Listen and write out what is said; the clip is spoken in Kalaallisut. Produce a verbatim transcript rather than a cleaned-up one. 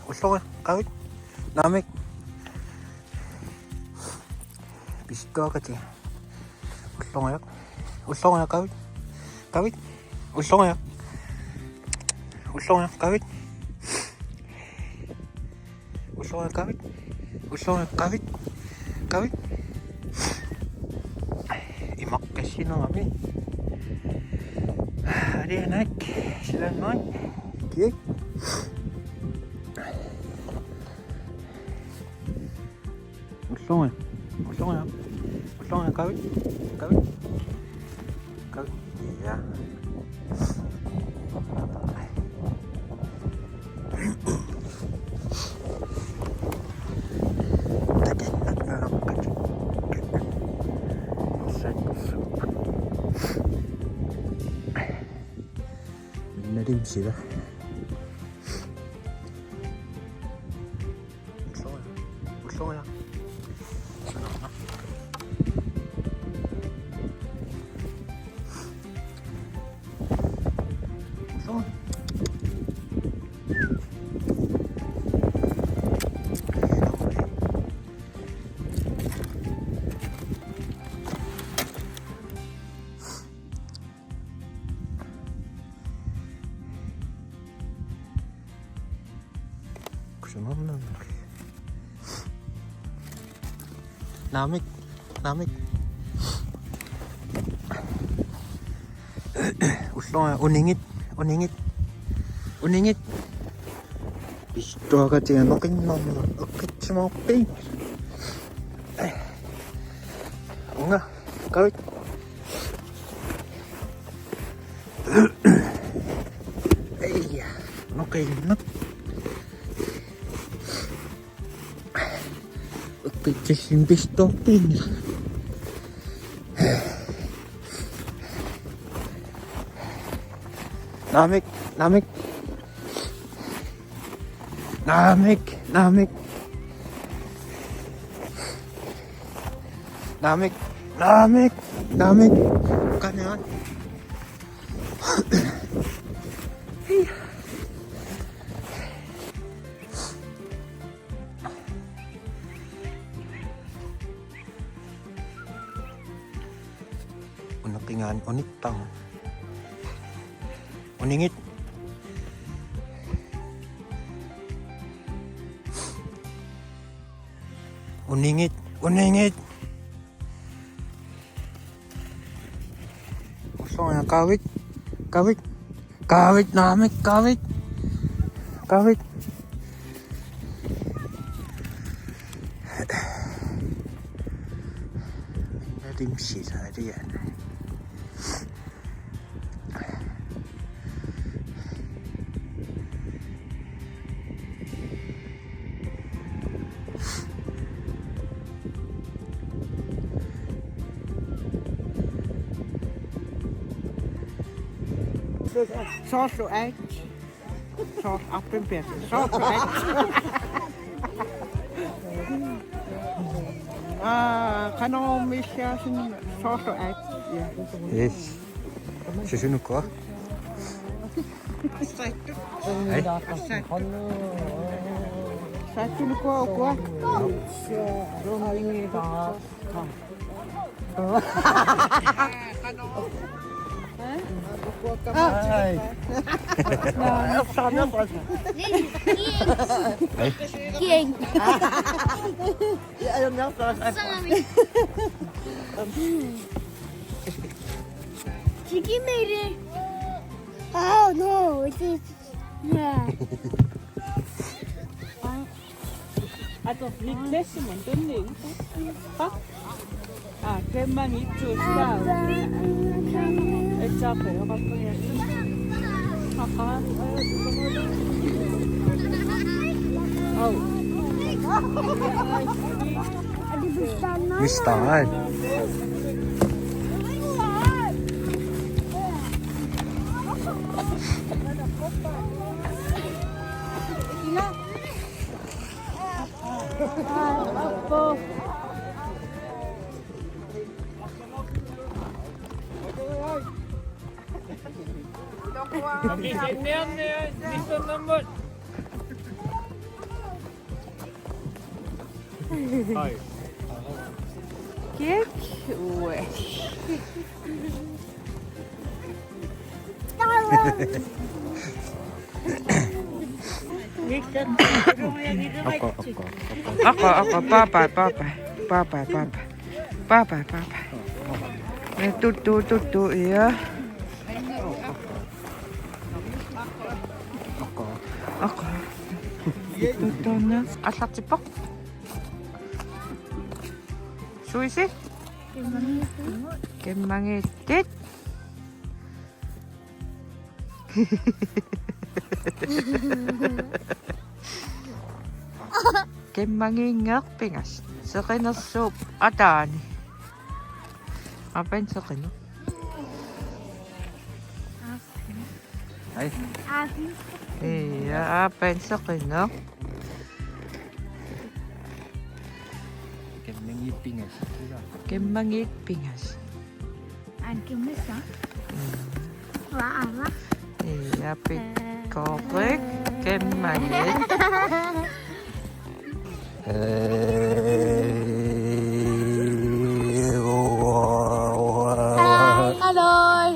Ulloriaq, qavit. Naamik. Pisittuakati. Ulloriaq. Ulloriaq, qavit. Qavit. Ulloriaq. Ulloriaq, qavit. Ulloriaq, qavit. Ulloriaq, qavit. Qavit. Imaqqissinarami. Arianak. Silaannaat. Kiak. Ulloriaq. Ulloriaq. Ulloriaq, qavit. Qavit. Qavit. Ja. Nalim sila. Ulloriaq. Ulloriaq. Ulloriaq. Kusanarnanngilaq. Naamik, naamik. Ulloriaq, uningit, uningit, uningit. Pisittuakatiga noqinnarneq ukkitsimorpi. Unga, qavit. Eija, noqinneq. Ukkitsillugu pisittuarpianngilaq. Naamik, naamik. Naamik, naamik. Naamik, naamik, naamik. Qaniat. Uneqingaanniit unittarmat. Uningit. Uningit, uningit. Ulloriaq, qavit, qavit. Qavit, naamik, qavit. Qavit. Nalim sila, Arianak. Soorlu aat. Soorlu arpimpiat. Soorlu aat. Aa, qanormi illiarsinnaaneq, soorlu aat. Ja. Yes. Susunukua? Hej. Susunukua ukua? Hej. Hej. Kieng. Sangami. Chicken made it. Oh no, it is. Yeah. Ato, ni klassi man tunni. Pa? Ah, kemma ni tu sa. Etape, apa punya? Apa? Oh. Mista'an. Kiak uai. Oko, oko, oko. Oko, oko, bye bye, bye bye. Bye bye, bye bye, bye bye. Eh, tuttu, tuttu, ja. Oko. Oko. Tuttuuna. Aallartippoq. Suisi? Kemmangiittit. Kemmangiinngeq pingasut. Seqinersuup ataani. Aappaani seqineq. Ai. Ja, aappaani seqineq. Kemmangiit pingasut. Kemmangiit pingasut. Aan kimmissa. Waa aava. Ja, pikkorik kemmangiit. Aloi.